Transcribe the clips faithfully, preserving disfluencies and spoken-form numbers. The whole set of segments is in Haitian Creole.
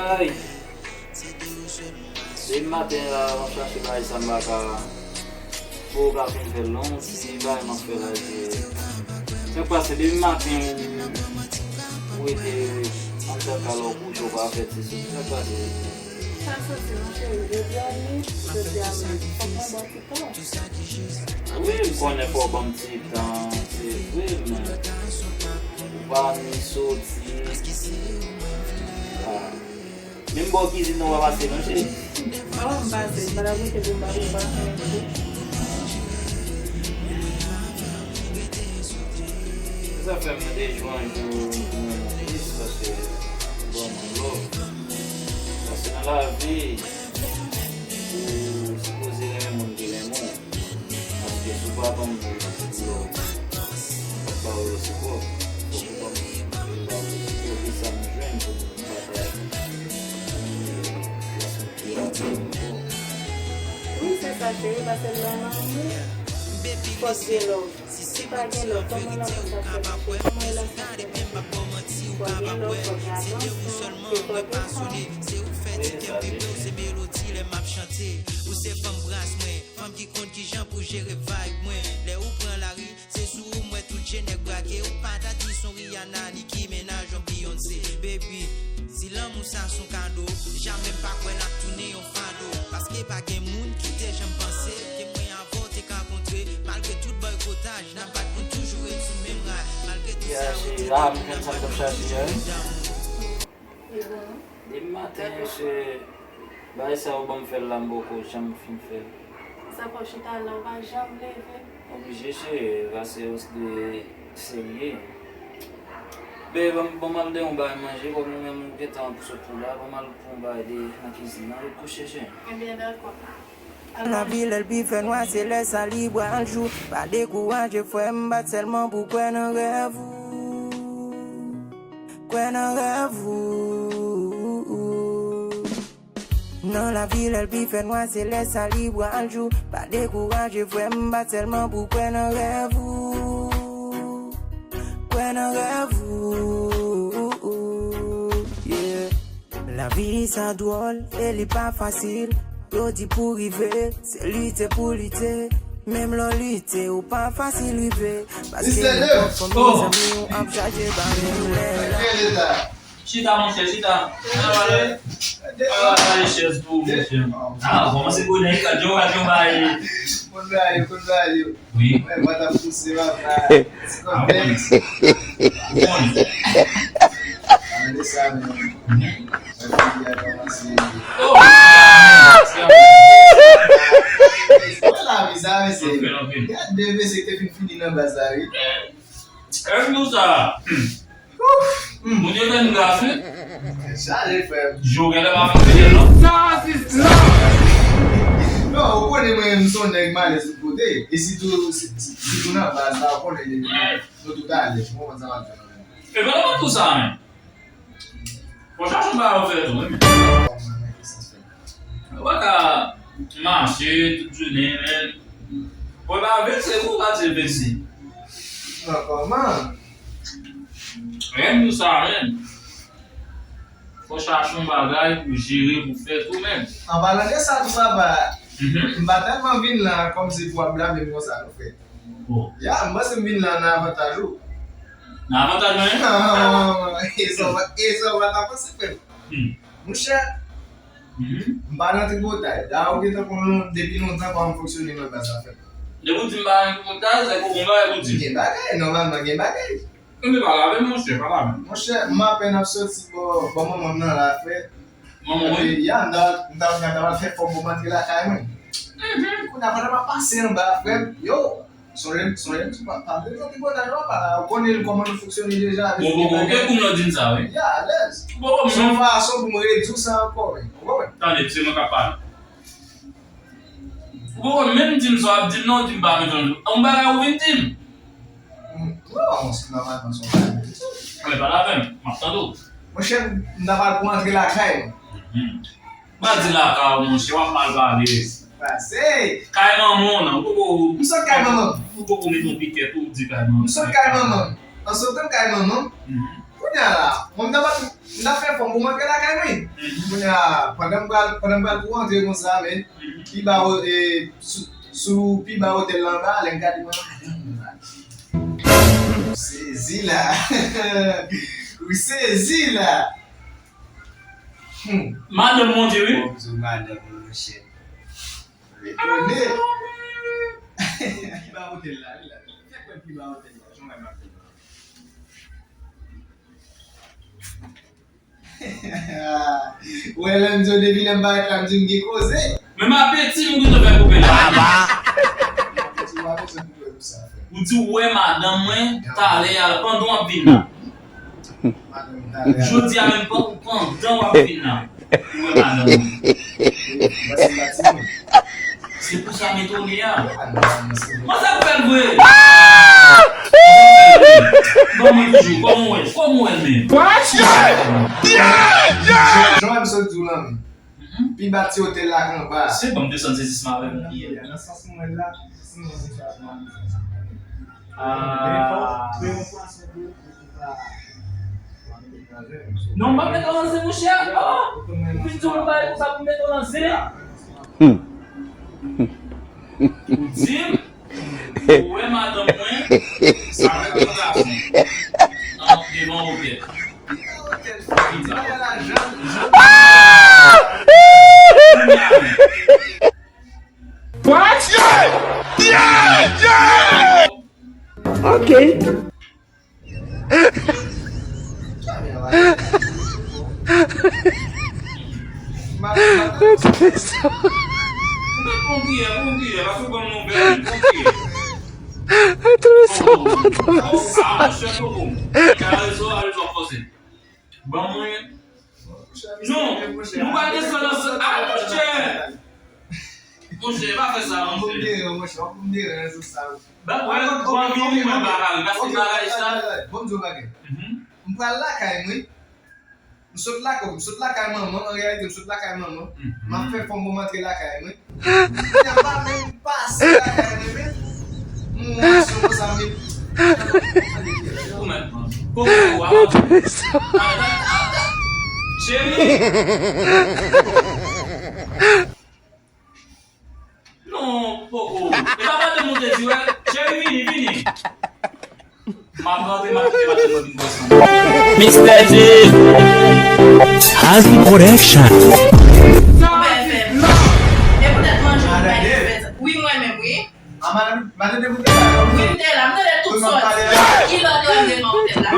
Ay. Depi maten la, m ap chache bagay sa m pa ka. Pou w ka fin fè l non, si bagay m ap fè la, se. Sa k pase depi maten ou rete anndan kay la, ou kouche, ou pa fè ti sou. Sa k pase? Sa k pase, mon cheri, jodi a li, jodi a menm. Fòk mwen ba w ti tan. Wi, m konnen fò w ban m ti tan, se vre, men ou pa ni soti. Ah. Menm bò kizin nan w pa pase non, cheri. Oh, m pase, m pa ta goute pou m pa, pou m pa fè yon kou. Se sa fè m mande jou an jou pou mwen plis, paske bon, mwen love. Paske nan lavi, ou sipoze renmen moun ki renmen w. Paske si w pa ban m love, m p ap ba w resipwok. Fòk ou ban m, m ba w resipwok. E sa m jwenn pou m pataje. Wi, se sa, cheri, paske nan lanmou, fòk gen love. Si pa gen love, kòman lanmou sa fè mache? Kòman relasyon sa fè mache? Fòk gen love, fòk gen atansyon, e fòk gen tan. Wi, se sa, wi. Ou se fanm bras mwen, fanm ki konn kijan pou jere vibe mwen. Lè ou pran lari, se sou ou m wè tout je nèg brake. Ou pa ta di son Rihanna, Nicki Minaj, yon Beyoncé. Baby, si lanmou sa son kado, jamè m pa kwè l ap tounen yon fado. Paske pa gen moun ki te janm panse ke mwen avè w te ka kontre. Malgre tout bòykotaj, n ap bat pou n toujou ret sou menm ray. Malgre tout sa, ou te konn ap bat pou n toujou ret sou menm ray. Depi maten, se bagay sa yo ban m fè l la, m poko janm fin fè l. Sa fè w chita la, ou pa janm leve. Oblije, cheri, pase yo de serye. Babe, ban m, ban m al de yon bagay manje, kòm ou menm ou gentan sot pou la, ban m al pran yon bagay de nan kizin nan, ou kouche, cheri. Ebyen, dakò. Lavi lè l pi fè nwa, se lè sa li pral jou. Pa dekouraje, frè m, bat sèlman pou kwè nan rèv ou. Kwè nan rèv ou. Nan lavi, lè l pi fè nwa, se lè sa li pral jou. Pa dekouraje, frè m, bat sèlman pou kwè nan rèv ou. Kwè nan rèv ou. Yeah. Lavi sa dwòl e li pa fasil. Yo di pou rive, se lite pou lite. Menm lè w lite, ou pa fasil rive. Paske mister Deup. Fò mizanmi w ap chache pa menm lè la. Chita, monchè, chita. Ah, bay chèz pou ou, monchè. Ah, kòmanse konnen, gad yon, gad yon bay. Konn bay yo, konn bay yo. Wi. Mwen, mwen t ap pouse, papa. Ah, bon. Bon. Gade sa, men. Mwen, figi a kòmanse. Oh! Wè lavi sa, mesye. Anpil, anpil. Gade de mesye ki te fin fini nan baz la, wi. Èske nou sa? Moun yo fè n gras, wi. Chaje, frè m. Jou genlè pa fin fidèl, non? Non, ou konnen mwen, m se yon nèg malèz tout kote. E sitou, si- si- sitou nan baz la, ou konnen depi nou tout alèz. Ou konprann sa m ap di w la? E pa nòmal tou sa, men. Fò chache yon bagay ou fè tou, wi, men. Ou pa ka mache tout jounen, men. Ou pa vekse, ou pa di vekse. Non, kòman? Renmen sa, men. Fò chache yon bagay pou jere, pou fè tou, men. An palan de sa tou, papa, m pa tèlman vin la kòmsi pou ap blame m konsa, non, frè. Ya, m panse m vin la nan avantaj ou. Nan avantaj mwen? E sa w pa- e sa w pa ta panse, frè m. Monchè, m pa nan tripotay. Dayè, ou gentan konn depi lontan kòman m fonksyone nan baz la, frè m. Depi w di m pa nan tripotay, se ke w gon bagay pou di m. Gen bagay, nòmalman gen bagay. Ebyen, pale avè m, monchè, pale avè m. Monchè, m apèn ap soti bò, bò manman m nan la, frè. Manman mwen? Epi, ya, m ta, m ta, m ta pral fè fòm pou m antre lakay mwen. Kounye a, pandan m ap pase anba, frè m, yo, sonje m, sonje m, pa, pa bezwen tripotay non, papa. Ou konnen kòman nou fonksyone deja. Bon, bon, bon, gen kounye a w di m sa, wi. Ya, alèz. Bon, bon, se yon fason pou m redwi sa ankò, wi. Ou konprann? Tande, se mwen k ap pale. Ou poko menm di m sa w ap di m nan, ou di m pa bezwen yon bagay ou vin di m. Non, monchè, nòmalman se yon bagay m di tou. Men pale avè m, m ap tande w. Monchè, m ta pral pou antre lakay mwen. M pa di lakay ou, monchè, w ap mal pale. Pase. Kay manman w nan, ou poko. M sot kay manman m. Ou poko met yon pikèt ou di kay manman m. M sot kay manman m. An sotan kay manman m, ou Kounye a la, mwen, m t ap, m t ap fè fòm pou m antre lakay mwen. Kounye a, pandan m pral, pandan m pral pou antre konsa, men, pi ba, e, sou, sou pi ba otèl la anba, lè m gade mwen, madanm mwen la. Ou sezi la. Ou sezi la. Hmm. Madanm Bondye, wi. Bonjou, madanm mwen, monchè. Etone. Pi ba otèl la, wi la. Fè kwè pi ba otèl la. Jan w wè m ap di. Ou wè lè m di w depi lè m parèt la, m di m gen koze. Men m apeti m gentan fè koupe la. Apeti w pa bezwen koupe pou sa, frè. Ou di w wè madanm mwen talè a, pandan w ap vin la. Jodi a menm, pandan w ap vin la, ou wè madanm mwen. Se pou sa m etone a. Mwen sa k fè l vre. Mwen sa k fè l vre. Ban mwen toujou, kòman w wè, kòman w wè l menm? Jan m sot di w lan, men. Pi ba ti otèl la k anba. Se bon, m desann sezisman avè m kiyè. Nan sans mwen la, si mwen se sa, mwen. Ah. Non, m pa mete w lanse, monchè. Oh! Ou fin di w bay konsa pou mete w lanse. Hmm. Ou di m, ou wè madanm mwen avèk yon gason. An, devan otèl. Pita. Kounye a menm. What? Yeah! Yeah! Yeah! Ok. Ban mwen. Non, nou pa desann ansanm. Ah, monchè! Monchè, pa fè sa, monchè. Ba, wè, ou anvi di mwen bagay, paske bagay sa. Bon, m di w bagay. Mhm. M pral lakay mwen. M sot lakay, m sot lakay manman, an reyalite, m sot lakay manman. Mhm. M ap fè fòm pou m antre lakay mwen. Kounye a m pa menm pase lakay mwen, men. M wè aksyon konsa, men. Ou menm. Kòman ou a? Cheri! Non, poko. E pa madanm ou te di, wè. Cheri, vini, vini. M ap rantre, m ap kite madanm mwen vin bwè san. Mister G. Hazy Production. Sa w ap fè? E poutèt manje w bay fèt. Wi, mwen menm, wi. Ah, madanm, madanm te koute la. Wi, m te la, m tande tout sòti. Ki lòd yo ap devan otèl la?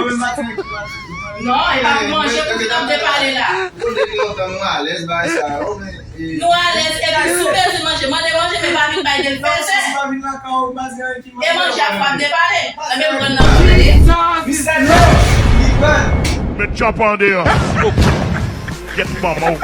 Non, e pa pou manje, pou ki n ap depale la. Nou alèz, epi si w bezwen manje, mande manje, men pa vin bay de l fè. E manje ap fè w ap depale. Enben, m pran nan manje. Mistè Joe, li ban. Met tchòp an deyò. Gyèt manman w.